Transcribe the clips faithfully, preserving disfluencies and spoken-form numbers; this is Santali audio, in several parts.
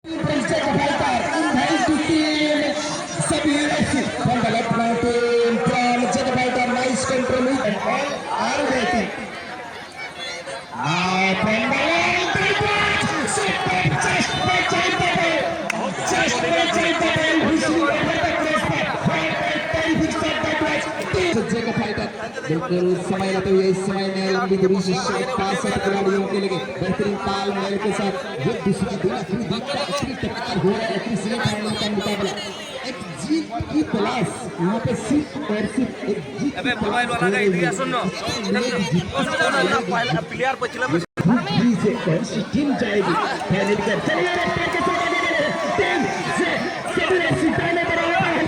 From Jacob Fighter, invite to team Sabir F C. From the left now team from Jacob Fighter, nice control. And all are waiting. Now from the long three point, super just by Jacob. Just by Jacob, who should have the cross pass. Right by Terry Fixer, that was Jacob Fighter. बिल्कुल समय लेते हुए इस समय में लंबी दूरी से शॉट पास है खिलाड़ियों के लिए। बेहतरीन तालमेल के साथ ये दूसरा दिन अपनी जीत का आखिरी टकराव हो रहा है, आखिरी सेमीफाइनल का मुकाबला। एक जीत की तलाश, यहाँ पे सिर्फ और सिर्फ एक जीत की अबे, मोबाइल तलाश वाला हो का रही इधर है। सुन लो। इसको लेके जीत पहला प्लेयर पछिला में खूब ही से कौन सी टीम जाएगी फाइनल का? चलिए, रफ्तार के साथ आगे बढ़े। टीम से सबीर सिंह पहले पर आता है।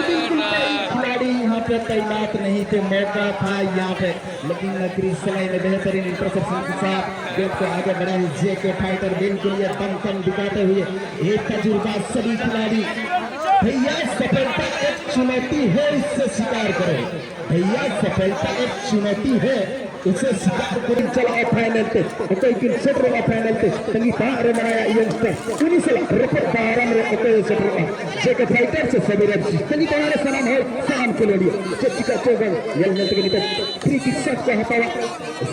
बिल्कुल कोई खिलाड़ी यहाँ पे तैनात नहीं थे, मौका था यहाँ पे, लेकिन आखिरी समय में बेहतरीन इंटरसेप्शन के साथ गेंद को आगे बढ़ाए जेके फाइटर। बिल्कुल ये दमखम दिखाते हुए एक तजुर्बा सभी खिलाड़ी। भैया, सफलता एक चुनौती है, इससे स्वीकार करो। भैया, सफलता एक चुनौती है, ᱩᱥᱮ ᱥᱤᱠᱟᱨ ᱠᱚᱨᱤᱱ ᱪᱟᱞᱟᱜᱼᱟ ᱯᱷᱟᱭᱱᱟᱞ ᱛᱮ᱾ ᱚᱠᱚᱭ ᱠᱤᱱ ᱥᱮᱴᱮᱨᱚᱜᱼᱟ ᱯᱷᱟᱭᱱᱟᱞ ᱛᱮ? ᱛᱟᱺᱜᱤ ᱛᱟᱲᱟᱜ ᱨᱮ ᱢᱮᱱᱟᱭᱟ ᱤᱭᱚᱝᱥᱴᱟᱨ᱾ ᱩᱱᱤ ᱥᱟᱞᱟᱜ ᱨᱚᱯᱚᱲ ᱫᱟᱨᱟᱢ ᱨᱮ ᱚᱠᱚᱭᱮ ᱥᱮᱴᱮᱨᱚᱜᱼᱟ? ᱡᱮᱠᱮ ᱯᱷᱟᱭᱴᱟᱨ ᱥᱮ ᱥᱟᱵᱤᱨ ᱮᱯᱷ ᱥᱤ? ᱛᱟᱺᱜᱤ ᱛᱟᱲᱟᱜ ᱨᱮ ᱥᱟᱱᱟᱢ ᱦᱚᱲ, ᱥᱟᱱᱟᱢ ᱠᱷᱮᱞᱳᱰᱤᱭᱟᱹ᱾ ᱪᱮᱫ ᱪᱤᱠᱟᱹᱜ ᱪᱚ ᱵᱟᱝ, ᱧᱮᱞ ᱧᱮᱞ ᱛᱮᱜᱮ ᱱᱤᱛᱚᱜ ᱯᱷᱨᱤ ᱠᱤᱠ ᱥᱟᱵ ᱠᱚ ᱦᱟᱛᱟᱣᱟ᱾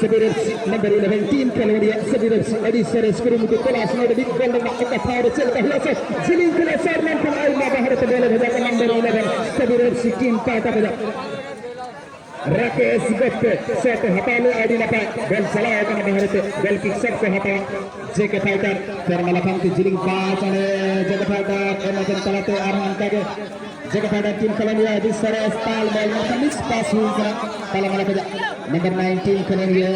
ᱥᱟᱵᱤᱨ ᱮᱯᱷ ᱥᱤ ᱱᱟᱢᱵᱟᱨ ᱤᱞᱮᱵᱷᱮᱱ ᱴᱤᱢ ᱠᱷᱮᱞᱳᱰᱤᱭᱟᱹ ᱥᱟᱵᱤᱨ ᱮᱯᱷ ᱥᱤ ᱟᱹᱰᱤ ᱥᱚᱨᱮᱥ ᱠᱩᱨᱩᱢᱩᱴᱩ᱾ ᱛᱚᱞᱟᱥ ᱱᱚᱰᱮ ᱢᱤᱫ ᱵᱚᱞ ᱨᱮᱱᱟᱜ ᱚᱠᱟ ᱴᱷᱟᱶ ᱨᱮ ᱪᱮᱫ ᱞᱮᱠᱟ ᱦᱩᱭᱩᱜᱼᱟ ᱥᱮ ᱡᱤᱞᱤᱧ ᱠᱷᱮᱞ ᱥᱟᱨ ᱞᱮᱱᱠᱷᱟᱱ ᱟᱭᱢᱟ ᱵᱟᱦᱨᱮ ᱛᱮ ᱵᱚᱞ ᱮ ᱵᱷᱮᱡᱟ ᱠᱚ ᱱᱟᱢᱵᱟᱨ ᱤᱞᱮᱵᱷᱮᱱ ᱥᱟᱵᱤᱨ ᱮᱯᱷ ᱥᱤ ᱴᱤᱢ ᱯᱟᱦᱴᱟ ᱠᱷᱚᱱᱟᱜ᱾ ᱨᱟᱠᱮᱥ ᱜᱚᱯᱮ ᱥᱮᱴ ᱦᱟᱛᱟᱣ ᱞᱮ ᱟᱹᱰᱤ ᱱᱟᱯᱟᱭ᱾ ᱵᱚᱞ ᱪᱟᱞᱟᱣ ᱟᱠᱟᱱᱟ ᱵᱟᱦᱨᱮ ᱛᱮ᱾ ᱜᱳᱞ ᱠᱤᱠ ᱥᱮᱴ ᱠᱚ ᱦᱟᱛᱟᱣᱟ᱾ ᱡᱮᱠᱮ ᱯᱷᱟᱭᱴᱟᱨ ᱥᱮᱨᱢᱟ ᱞᱟᱯᱷᱟᱝ ᱛᱮ ᱡᱤᱞᱤᱧ ᱯᱟᱥ ᱟᱲᱮ ᱡᱮᱠᱮ ᱯᱷᱟᱭᱴᱟᱨ ᱮᱢ ᱟᱠᱟᱱ ᱛᱟᱞᱟᱛᱮ ᱟᱨᱦᱚᱸ ᱚᱱᱠᱟ ᱜᱮ ᱡᱮᱠᱮ ᱯᱷᱟᱭᱴᱟᱨ ᱴᱤᱢ ᱠᱷᱮᱞᱳᱰᱤᱭᱟᱹ ᱟᱹᱰᱤ ᱥᱚᱨᱮᱥ ᱛᱟᱞ ᱵᱚᱞ ᱢᱮᱱᱠᱷᱟᱱ ᱢᱤᱥ ᱯᱟᱥ ᱦᱩᱭ ᱠᱟᱱᱟ᱾ ᱛᱟᱞᱟ ᱢᱟᱞᱟ ᱠᱷᱚᱱᱟᱜ ᱱᱟᱢᱵᱟᱨ ᱱᱟᱭᱤᱱ ᱴᱤᱢ ᱠᱷᱮᱞᱳᱰᱤᱭᱟᱹ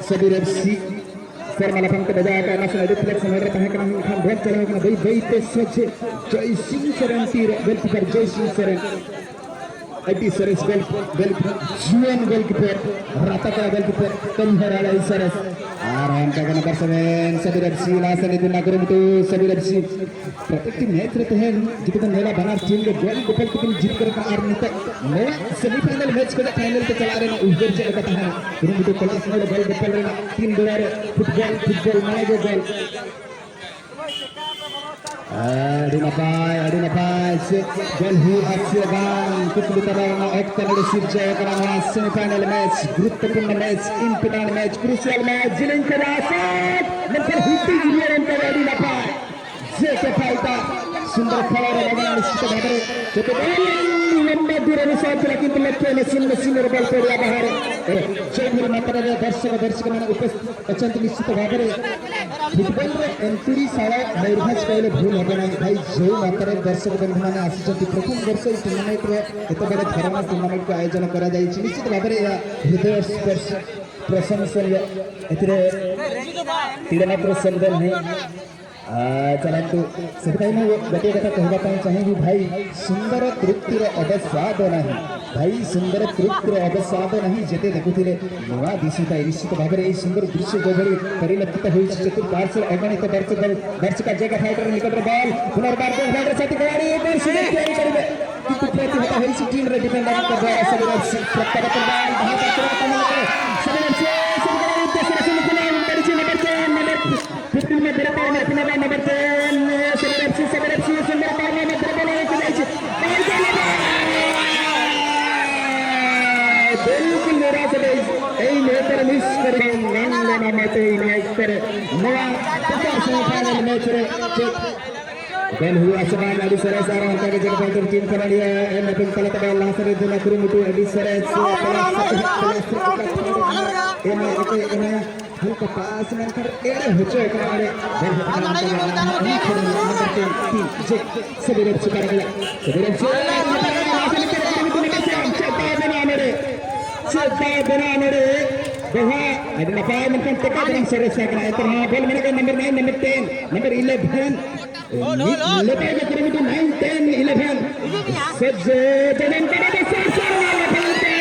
ᱥᱟᱵᱤᱨ ᱮᱯᱷ ᱥᱤ ᱥᱮᱨᱢᱟ ᱞᱟᱯᱷᱟᱝ ᱛᱮ ᱵᱟᱡᱟᱣ ᱟᱠᱟᱫ ᱱᱟᱥᱮ ᱟᱹᱰᱤ ᱯᱞᱮᱠ ᱥᱚᱢᱚᱭ ᱨᱮ ᱛᱟᱦᱮᱸ ᱠᱟᱱᱟ, ᱢᱮᱱᱠᱷᱟᱱ ᱵᱚᱞ ᱪᱟᱞᱟᱣ ᱠᱟᱱᱟ ᱵᱟᱹᱭ ᱵᱟᱹᱭ ᱛᱮ ᱥᱚᱡᱷᱮ ᱡᱚᱭ ᱥᱤᱝ ᱥᱚᱨᱮᱱ ᱛᱤ ᱨᱮ᱾ ᱜᱳᱞᱠᱤᱯᱟᱨ ᱡᱚᱭ ᱥᱤᱝ ᱥᱚᱨᱮᱱ ᱟᱹᱰᱤ ᱥᱚᱨᱮᱥ ᱜᱳᱞ, ᱜᱳᱞᱠᱤᱯᱟᱨ, ᱡᱩᱣᱟᱹᱱ ᱜᱳᱞᱠᱤᱯᱟᱨ, ᱨᱟᱛᱟ ᱠᱚᱲᱟ ᱜᱳᱞᱠᱤᱯᱟᱨ, ᱠᱟᱹᱢᱤ ᱦᱚᱨᱟ ᱨᱮ ᱟᱹᱰᱤ ᱥᱚᱨᱮᱥ᱾ ᱟᱨ ᱚᱱᱠᱟ ᱜᱮ number seven Sabir F C ᱞᱟᱦᱟ ᱥᱮᱱ ᱤᱫᱤ ᱨᱮᱱᱟᱜ ᱠᱩᱨᱩᱢᱩᱴᱩ ᱥᱟᱵᱤᱨ ᱮᱯᱷ ᱥᱤ᱾ ᱯᱨᱚᱛᱮᱠᱴᱤ ᱢᱮᱪ ᱨᱮ ᱛᱮᱦᱮᱧ ᱡᱩᱫᱤ ᱵᱚᱱ ᱧᱮᱞᱟ, ᱵᱟᱱᱟᱨ ᱴᱤᱢ ᱜᱮ ᱜᱳᱞ ᱜᱳᱯᱚᱞ ᱛᱮᱠᱤᱱ ᱡᱤᱛᱠᱟᱹᱨ ᱟᱠᱟᱫᱟ᱾ ᱟᱨ ᱱᱤᱛᱚᱜ ᱱᱚᱣᱟ ᱥᱮᱢᱤᱯᱷᱟᱭᱱᱟᱞ ᱢᱮᱪ ᱠᱷᱚᱱᱟᱜ ᱯᱷᱟᱭᱱᱟᱞ ᱛᱮ ᱪᱟᱞᱟᱜ ᱨᱮᱱᱟᱜ ᱩᱭᱦᱟᱹᱨ ᱪᱮᱫ ᱞᱮᱠᱟ ᱛᱟᱦᱮᱱᱟ? ᱠᱩᱨᱩᱢᱩᱴᱩ ᱠᱚᱞᱟᱥ ᱱᱚᱰᱮ ᱜᱳᱞ ᱜᱳᱯᱚᱞ ᱨᱮᱱᱟᱜ ᱛᱤᱱ ᱵᱮᱲᱟ ᱨᱮ ᱯᱷᱩᱴᱵᱚᱞ, ᱯᱷᱩᱴᱵᱚᱞ ᱢᱟᱱᱮ ᱜᱮ ᱜᱳᱞ᱾ ᱟᱹᱰᱤ ᱱᱟᱯᱟᱭ, ᱟᱹᱰᱤ ᱱᱟᱯᱟᱭ᱾ ᱪᱮᱫ ᱜᱳᱞ ᱦᱩᱭᱩᱜᱼᱟ ᱪᱮ ᱵᱟᱝ, ᱠᱩᱠᱞᱤ ᱛᱟᱞᱟ ᱨᱮᱱᱟᱜ ᱚᱠᱛᱚ ᱱᱚᱰᱮ ᱥᱤᱨᱡᱟᱹᱣ ᱟᱠᱟᱱᱟ᱾ ᱱᱚᱣᱟ semifinal match, ᱜᱩᱨᱩᱛᱛᱚᱯᱩᱨᱱᱚ match, important match, crucial match, ᱡᱤᱞᱤᱧ ᱠᱷᱮᱞᱟ ᱥᱮᱴ, ᱢᱮᱱᱠᱷᱟᱱ ᱦᱩᱴᱤ ᱜᱤᱰᱤᱭᱟ ᱚᱱᱠᱟ ᱟᱹᱰᱤ ᱱᱟᱯᱟᱭ᱾ ᱡᱮ ᱠᱮᱯᱷᱟᱭ ᱫᱟ, ᱥᱩᱱᱫᱚᱨ ᱠᱷᱮᱞᱟ ᱨᱮ ᱞᱟᱜᱟᱣ ᱱᱤᱥᱪᱤᱛ ᱵᱷᱟᱵᱽ ᱨᱮ ᱡᱚᱛᱚ ᱵᱚᱞ ᱞᱚᱢᱵᱟ ᱫᱩᱨ ᱚᱱᱩᱥᱟᱨ ᱛᱮ ᱞᱟᱹᱜᱤᱫ ᱞᱮᱠᱷᱮ ᱱᱟᱥᱤᱱ ᱱᱟᱥᱤᱱ ᱨᱚᱵᱚᱞ ᱯᱮᱲᱟ ᱵᱟᱦᱟᱨ ᱨᱮ ᱡᱚᱭ ᱢᱟᱛᱟᱨᱟ ᱨᱮ ᱫᱚᱨᱥᱚᱠ ᱫᱚᱨᱥᱚᱠ ᱢᱟᱱᱮ ᱩᱯᱟᱹᱥ ᱚᱪᱚᱱᱛ ᱱᱤᱥᱪᱤᱛ ᱵᱷᱟᱵᱽ ᱨᱮ ᱯᱷᱩᱴᱵᱚᱞ ᱨᱮ ᱮᱱᱴᱩᱰᱤ ᱥᱟᱲᱟ ᱢᱚᱭᱩᱨᱵᱷᱚᱸᱡᱽ ᱠᱟᱭᱞᱮ ᱵᱷᱩᱞ ᱦᱚᱵᱮᱱᱟ ᱵᱷᱟᱭ ᱡᱚᱭ ᱢᱟᱛᱟᱨᱟ ᱫᱚᱨᱥᱚᱠ ᱵᱚᱱᱫᱷᱩ ᱢᱟᱱᱮ ᱟᱥᱤ ᱡᱚᱱ ᱛᱤ ᱯᱨᱚᱛᱷᱚᱢ ᱵᱚᱨᱥᱚ ᱴᱩᱨᱱᱟᱢᱮᱱᱴ ᱨᱮ ᱮᱛᱚ ᱵᱚᱲ ᱫᱷᱟᱨᱟᱱᱟ ᱴᱩᱨᱱᱟᱢᱮᱱᱴ ᱠᱚ ᱟᱭᱳᱡᱚᱱ ᱠᱚᱨᱟ ᱡᱟᱭᱪᱤ ᱱᱤᱥᱪᱤᱛ ᱵᱷᱟᱵᱽ ᱨᱮ ᱭᱟ ᱦᱨᱤᱫᱚᱭ ᱥᱯᱚᱨᱥ ᱯᱨᱚᱥᱚᱝᱥᱚᱱᱤᱭᱚ ᱮᱛᱨᱮ ᱛᱤᱲᱟᱢᱟᱛᱨᱚ ᱥᱮᱱᱫᱮᱱ ᱦᱮ ᱪᱟᱞᱟᱱᱛᱩ ᱥᱮᱫᱟᱭ ᱢᱟ ᱜᱟᱛᱮ ᱠᱟᱛᱷᱟ ᱠᱚᱦᱚᱸ ᱵᱟᱝ ᱪᱟᱦᱮᱸ ᱜᱮ ᱵᱷᱟᱭ ᱥᱩᱱᱫᱚᱨ ᱛᱨᱩᱯᱛᱤ ᱨᱮ ᱚᱵᱚᱥᱟᱫ ᱱᱟᱦᱤ ᱵᱷᱟᱭ ᱥᱩᱱᱫᱚᱨ ᱛᱨᱩᱯᱛᱤ ᱨᱮ ᱚᱵᱚᱥᱟᱫ ᱱᱟᱦᱤ ᱡᱮᱛᱮ ᱫᱮᱠᱩᱛᱤ ᱨᱮ ᱱᱚᱣᱟ ᱫᱤᱥᱩ ᱛᱟᱭ ᱱᱤᱥᱪᱤᱛ ᱵᱷᱟᱵᱽ ᱨᱮ ᱮᱭ ᱥᱩᱱᱫᱚᱨ ᱫᱨᱤᱥᱭᱚ ᱡᱚᱵᱷᱟᱨᱤ ᱯᱚᱨᱤᱞᱚᱠᱠᱷᱤᱛ ᱦᱩᱭ ᱪᱮᱛᱩᱨ ᱯᱟᱨᱥᱮᱞ ᱚᱜᱟᱱᱤᱛ ᱫᱚᱨᱥᱚᱠ ᱫᱚᱨᱥᱚᱠ ᱡᱟᱭᱜᱟ ᱯᱷᱟᱭᱴᱟᱨ ᱱᱤᱠᱚᱴ ᱨᱮ ᱵᱚᱞ ᱯᱩᱱᱚᱨᱵᱟᱨ ᱡᱟᱭᱜᱟ ᱯᱷᱟᱭᱴᱟᱨ ᱥᱟᱛᱤ ᱠᱷᱤᱞᱟᱲᱤ ᱫᱚᱨᱥᱚᱠ ᱛᱮᱭᱟᱨᱤ ᱠᱟᱨᱤᱵᱮ ᱠᱤᱱᱛᱩ ᱯᱨᱚᱛᱤᱦᱚᱛᱟ ᱦᱩᱭ ᱥᱤ ᱴᱤᱢ ᱨᱮ ᱰᱤᱯᱮᱱᱰᱟᱨ ᱠᱚ ᱫᱚ ᱥᱟᱵᱤᱨ ᱥᱤ ᱯᱨᱚᱛᱤᱦᱚᱛᱟ ᱵᱟᱝ ᱫᱚᱦᱚ ᱠᱟᱛᱮ ᱠᱟᱹᱢᱤ ᱞᱮᱠᱟ ᱥᱟᱵᱤᱨ ᱥᱤ ᱥᱟᱵᱤᱨ ᱥᱤ ᱱᱚᱢᱵᱚᱨ ᱪᱮᱱ ᱱᱚᱢᱵᱚᱨ ᱪᱮᱱ ᱱᱚᱢᱵᱚᱨ ᱪᱮᱱ ᱥᱟᱵᱤᱨ ᱥᱤ ᱥᱟᱵᱤᱨ ᱥᱤ ᱥᱩᱱᱫᱚᱨ ᱯᱟᱨᱢᱟ ᱢᱚᱫᱷᱭᱚ ᱵᱚᱞ ᱦᱩᱭ ᱠᱮᱫᱟᱭ᱾ ᱵᱤᱞᱠᱩᱞ ᱱᱤᱨᱟᱥ ᱨᱮ ᱮᱭ ᱢᱮᱦᱛᱟᱨ ᱢᱤᱥ ᱠᱚᱨᱮ ᱢᱮᱱ ᱞᱮᱱᱟ ᱢᱟᱛᱮ ᱱᱚᱣᱟ ᱚᱠᱛᱚ ᱨᱮ ᱱᱚᱣᱟ ᱛᱮᱥᱟᱨ ᱥᱮᱢᱤᱯᱷᱟᱭᱱᱟᱞ ᱢᱮᱪ ᱨᱮ ᱪᱮᱫ ᱵᱚᱞ ᱦᱩᱭᱩᱜᱼᱟ ᱥᱮ ᱵᱟᱝ? ᱟᱹᱰᱤ ᱥᱚᱨᱮᱥ ᱟᱨ ᱚᱱᱠᱟ ᱜᱮ ᱡᱮᱴ ᱯᱚᱭᱮᱱᱴ ᱴᱤᱢ ᱠᱷᱚᱱ ᱟᱹᱰᱤ ᱮᱱ ᱮᱯᱮᱢ ᱛᱟᱞᱟ ᱛᱮ ᱵᱚᱞ ᱞᱟᱦᱟ ᱥᱮᱫ ᱨᱮ ᱫᱩᱞᱟ ᱠᱩᱨᱩᱢᱩᱴᱩ ᱟᱹᱰᱤ ᱥᱚᱨᱮᱥ ᱮᱢᱟ ᱚᱠᱚᱭ ᱮᱢᱟᱭᱟ ᱦᱟᱞᱠᱟ ᱯᱟᱥ ᱢᱮᱱᱠᱷᱟᱱ ᱮᱲᱮ ᱦᱚᱪᱚ ᱠᱟᱱᱟ ᱚᱸᱰᱮ ᱵᱚᱞ ᱦᱮᱡ ᱠᱟᱱᱟ ᱚᱱᱠᱟ ᱜᱮ ᱚᱱᱟ ᱠᱷᱚᱱ ᱱᱚᱢᱵᱚᱨ ᱛᱤᱱ ᱴᱤᱢ ᱡᱮᱴ ᱥᱮᱵᱮᱨᱮᱵ ᱥᱩᱠᱟᱨ ᱠᱟᱱᱟ ᱥᱮᱵᱮᱨᱮᱵ ᱪᱮᱫ ᱫᱟᱣ ᱵᱮᱱᱟᱣ ᱱᱚᱰᱮ ᱪᱮᱫ ᱫᱟᱣ ᱵᱮᱱᱟᱣ ᱱᱚᱰᱮ ᱵᱚᱭᱦᱟ ᱟᱹᱰᱤ ᱱᱟᱯᱟᱭ ᱢᱮᱱᱠᱷᱟᱱ ᱴᱮᱠᱟ ᱫᱟᱨᱟᱢ ᱥᱚᱨᱮᱥ ᱛᱟᱦᱮᱸ ᱠᱟᱱᱟ ᱮᱱᱛᱮ ᱨᱮᱦᱚᱸ ᱵᱚᱞ ᱢᱮᱱᱟᱜ ᱠᱟᱱᱟ ᱱᱚᱢᱵᱚᱨ ᱱᱟᱭᱤᱱ ᱱᱚᱢᱵᱚᱨ ᱴᱮᱱ ᱱᱚᱢᱵᱚᱨ ᱤᱞᱮᱵᱷᱮᱱ ᱞᱮᱛᱟᱲ ᱜᱮ ᱠᱩᱨᱩᱢᱩᱴᱩ ᱱᱟᱭᱤᱱ ᱴᱮᱱ ᱤᱞᱮᱵᱷᱮᱱ ᱥᱮ ᱡᱮ ᱡᱮᱱᱮᱢ ᱠᱟᱱᱟ ᱫᱚ ᱥᱟᱨ ᱥᱟᱨ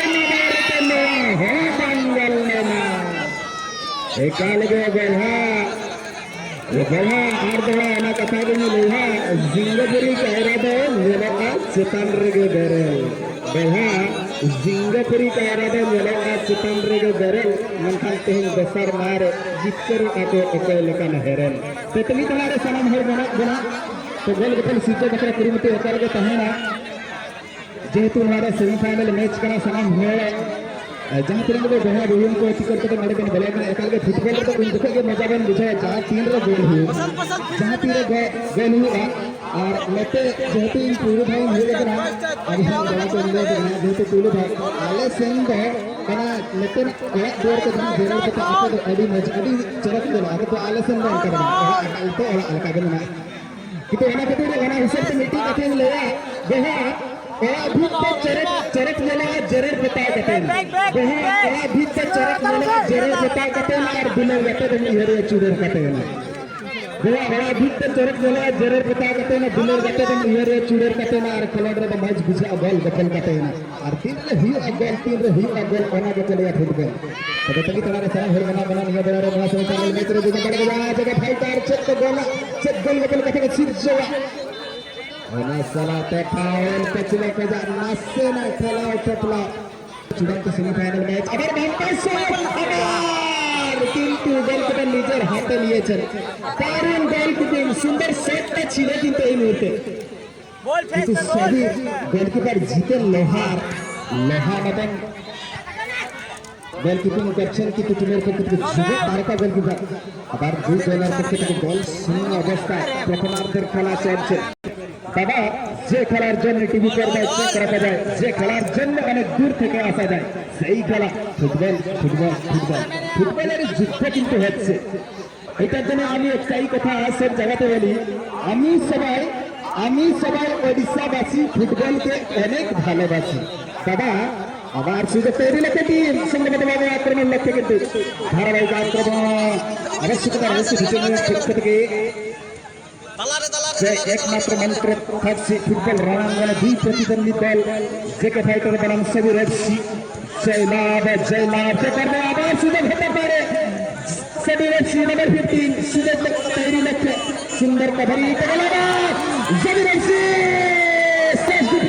ᱱᱚᱣᱟ ᱵᱟᱝ ᱜᱟᱱ ᱞᱮᱱᱟ ᱮᱠᱟᱞ ᱜᱮ ᱵᱚᱭᱦᱟ ᱵᱚᱭᱦᱟ ᱟᱨ ᱫᱚᱦᱲᱟ ᱚᱱᱟ ᱠᱟᱛᱷᱟ ᱜᱮᱧ ᱞᱟᱹᱭᱟ ᱥᱤᱝᱜᱟᱯᱩᱨᱤ ᱠᱟᱭᱨᱟ ᱫᱚ ᱧᱮᱞᱚᱜᱼᱟ ᱪᱮᱛᱟᱱ ᱨᱮᱜᱮ ᱵᱮᱨᱮᱞ ᱵᱚᱭᱦᱟ ᱡᱤᱝᱜᱟᱹᱯᱩᱨᱤ ᱠᱟᱭᱨᱟ ᱫᱚ ᱧᱮᱞᱚᱜᱼᱟ ᱪᱮᱛᱟᱱ ᱨᱮᱜᱮ ᱵᱮᱨᱮᱞ, ᱢᱮᱱᱠᱷᱟᱱ ᱛᱮᱦᱮᱧ ᱫᱚᱥᱟᱨ ᱢᱟᱦᱟ ᱨᱮ ᱡᱤᱛᱠᱟᱹᱨᱚᱜᱼᱟ ᱠᱚ ᱚᱠᱚᱭ ᱞᱮᱠᱟᱱ ᱦᱮᱨᱮᱞ᱾ ᱛᱮᱛᱞᱤ ᱛᱟᱞᱟ ᱨᱮ ᱥᱟᱱᱟᱢ ᱦᱚᱲ ᱢᱮᱱᱟᱜ ᱵᱚᱱᱟ᱾ ᱛᱚ ᱜᱳᱞ ᱜᱳᱯᱷᱚᱞ ᱥᱤᱨᱡᱟᱹᱣ ᱵᱟᱠᱷᱨᱟ ᱠᱩᱨᱩᱢᱩᱴᱩ ᱮᱠᱟᱞ ᱜᱮ ᱛᱟᱦᱮᱱᱟ᱾ ᱡᱮᱦᱮᱛᱩ ᱱᱚᱣᱟ ᱨᱮ semi final match ᱠᱟᱱᱟ, ᱥᱟᱱᱟᱢ ᱦᱚᱲ, ᱮ, ᱡᱟᱦᱟᱸ ᱛᱤᱱᱟᱹᱜ ᱜᱮ ᱵᱚᱭᱦᱟ ᱵᱩᱦᱤᱱ ᱠᱚ ᱴᱤᱠᱤᱴ ᱠᱟᱛᱮ ᱱᱚᱰᱮ ᱵᱚᱱ ᱵᱚᱞᱚ ᱟᱠᱟᱱᱟ, ᱮᱠᱟᱞ ᱜᱮ football ᱨᱮᱫᱚ ᱩᱱ ᱡᱚᱠᱷᱚᱱ ᱜᱮ ᱢᱚᱡᱟ ᱵᱚᱱ ᱵᱩᱡᱷᱟᱹᱣᱟ, ᱡᱟᱦᱟᱸ ᱛᱤᱱ ᱨᱮ ᱜᱳᱞ ᱦᱩᱭᱩᱜᱼᱟ, ᱡᱟᱦᱟᱸ ᱛᱤᱱ ᱨᱮ ᱜᱳ-, ᱜᱳᱞ ᱦᱩᱭᱩᱜᱼᱟ᱾ ᱟᱨ ᱱᱚᱛᱮ ᱡᱮᱦᱮᱛᱩ ᱤᱧ ᱯᱩᱭᱞᱩ ᱫᱷᱟᱣ ᱤᱧ ᱦᱮᱡ ᱟᱠᱟᱱᱟ, ᱟᱵᱚ ᱦᱚᱸ ᱫᱟᱬᱟ ᱠᱚ ᱧᱮᱞ ᱠᱟᱱᱟ, ᱡᱮᱦᱮᱛᱩ ᱯᱩᱭᱞᱩ ᱫᱷᱟᱣ, ᱟᱞᱮ ᱥᱮᱱ ᱫᱚ ᱚᱱᱟ ᱱᱚᱛᱮᱱᱟᱜ ᱚᱲᱟᱜ ᱫᱩᱣᱟᱹᱨ ᱠᱚ ᱡᱟᱦᱟᱸ ᱡᱮᱨᱮᱲ ᱯᱚᱛᱟᱣ ᱟᱯᱮ ᱫᱚ ᱟᱹᱰᱤ ᱢᱚᱡᱽ, ᱟᱹᱰᱤ ᱪᱚᱨᱚᱠ ᱧᱮᱞᱚᱜᱼᱟ, ᱠᱤᱱᱛᱩ ᱟᱞᱮ ᱥᱮᱱ ᱫᱚ ᱚᱱᱠᱟ ᱫᱚ ᱵᱟᱝ, ᱚᱲᱟᱜ ᱟᱠᱟᱞ ᱛᱮ ᱚᱲᱟᱜ ᱞᱮᱠᱟ ᱜᱮ ᱢᱮᱱᱟᱜᱼᱟ᱾ ᱠᱤᱱᱛᱩ ᱚᱱᱟ ᱠᱷᱟᱹᱛᱤᱨ ᱚᱱᱟ ᱦᱤᱥᱟᱹᱵ ᱛᱮ ᱢᱤᱫᱴᱤᱡ ᱠᱟᱛᱷᱟᱧ ᱞᱟᱹᱭᱟ, ᱵᱚᱭᱦᱟ, ᱚᱲᱟᱜ ᱵᱷᱤᱛ ᱛᱮ ᱪᱮᱨᱮᱡ, ᱪᱮᱨᱮᱡ ᱧᱮᱞᱚᱜᱼᱟ ᱡᱮᱨᱮᱲ ᱯᱚᱛᱟᱣ ᱠᱟᱛᱮ᱾ ᱵᱚᱭᱦᱟ, ᱚᱲᱟᱜ ᱵᱷᱤᱛ ᱛᱮ ᱪᱮᱨᱮᱡ ᱧᱮᱞᱚᱜᱼᱟ ᱡᱮᱨᱮᱲ ᱯᱚᱛᱟᱣ ᱠᱟᱛᱮ, ᱟᱨ ᱫᱤᱱᱟᱹᱢ ᱜᱟᱛᱮ ᱫᱚᱢ ᱩᱭᱦᱟᱹᱨᱮᱭᱟ ᱪᱩᱲᱟᱹᱨ ᱠᱟᱛᱮ᱾ ᱵᱚᱭᱦᱟ, ᱚᱲᱟᱜ ᱵᱷᱤᱛ ᱛᱮ ᱪᱮᱨᱮᱡ ᱧᱮᱞᱚᱜᱼᱟ ᱡᱮᱨᱮᱲ ᱯᱚᱛᱟᱣ ᱠᱟᱛᱮ, ᱫᱤᱱᱟᱹᱢ ᱜᱟᱛᱮ ᱫᱚᱢ ᱩᱭᱦᱟᱹᱨᱮᱭᱟ ᱪᱩᱲᱟᱹᱨ ᱠᱟᱛᱮ, ᱟᱨ ᱠᱷᱮᱞᱳᱰ ᱨᱮᱫᱚ ᱢᱚᱡᱽ ᱵᱩᱡᱷᱟᱹᱜᱼᱟ ᱵᱚᱞ ᱜᱚᱯᱚᱞ ᱠᱟᱛᱮ᱾ ᱟᱨ ᱛᱤᱱ ᱨᱮ ᱦᱩᱭᱩᱜᱼᱟ ᱜᱳᱞ, ᱛᱤᱱ ᱨᱮ ᱦᱩᱭᱩᱜᱼᱟ ᱜᱳᱞ, ᱚᱱᱟ ᱜᱮ ᱠᱚ ᱞᱟᱹᱭᱟ ᱯᱷᱩᱴᱵᱚᱞ᱾ ᱛᱚᱵᱮ ᱛᱟᱹᱜᱤ ᱛᱟᱲᱟᱜ ᱨᱮ ᱥᱟᱱᱟᱢ ᱦᱚᱲ ᱢᱮᱱᱟᱜ ᱵᱚᱱᱟ ᱱᱤᱭᱟᱹ ᱵᱮᱲᱟ ᱨᱮ ᱱᱚᱣᱟ semi final match ᱨᱮ ᱡᱩᱫᱤ ᱵᱟᱲᱜᱟ ᱡᱟᱭᱜᱟ ᱯᱷᱟᱭᱴᱟᱨ ᱪᱮᱫ ᱠᱚ ᱜᱳᱞᱟ, ᱪᱮᱫ ᱜᱳᱞ ᱜᱳᱯᱚᱞ ᱠᱟᱛᱮ ᱠᱚ ᱥᱤᱨᱡᱟᱹᱣᱟ᱾ ᱚᱱᱟ ᱥᱟᱞᱟᱜ ᱛᱮ ᱯᱟᱣᱮᱞ ᱯᱟᱹᱪᱷᱞᱟᱹ ᱠᱷᱚᱱᱟᱜ ᱱᱟᱥᱮᱱᱟᱜ ᱴᱷᱮᱞᱟᱣ ᱴᱷᱮᱯᱞᱟᱣ᱾ ᱪᱩᱲᱟᱱᱛ semi final match, ᱟᱵᱟᱨ ᱵᱟᱝ ᱯᱟᱥ, ᱟᱵᱟᱨ ᱠᱤᱱᱛᱩ ᱜᱳᱞ ᱠᱤᱯᱟᱨ ᱱᱤᱡᱮᱨ ᱦᱟᱛᱮ ᱱᱤᱭᱮᱪᱷᱮᱱ᱾ দারুণ গোলকিপিং, সুন্দর শটটা ছিল কিন্তু এই মুহূর্তে। কিন্তু সবই গোলকিপার জিতেন লোহার, লোহা এবং গোলকিপিং করছেন কিন্তু টিমের পক্ষ থেকে যুব তারকা গোলকিপার। আবার দুই দলের পক্ষ থেকে গোল শূন্য অবস্থায় প্রথমার্ধের খেলা চলছে। বাবা, যে খেলার জন্য টিভি পর্দায় চোখ রাখা যায়, যে খেলার জন্য অনেক দূর থেকে আসা যায়, সেই খেলা ফুটবল, ফুটবল, ফুটবল। ফুটবলের যুদ্ধ কিন্তু হচ্ছে। এটার জন্য আমি একটাই কথা সব জায়গাতে বলি, আমি সবাই, আমি সবাই ওড়িশাবাসী ফুটবলকে অনেক ভালোবাসি। দাদা, আবার সুযোগ তৈরি লেখে টিম, সঙ্গবদ্ধভাবে আক্রমণ লক্ষ্যে কিন্তু ধারাবাহিক আক্রমণ। আবশ্যকতা রয়েছে ভিতরে পক্ষ থেকে। যে একমাত্র মন্ত্র থাকছে ফুটবল রণাঙ্গনে দুই প্রতিদ্বন্দ্বী দল জেকে ফাইটার বনাম সেবি এফসি। জয়লাভ, জয়লাভ, যে করবে আবার সুযোগ হতে পারে। সেবি এফসি নাম্বার ফিফটিন, সুযোগ তৈরি লক্ষ্যে সুন্দর কভারিং করে গেল আবার। সেবি এফসি শেষ দুটি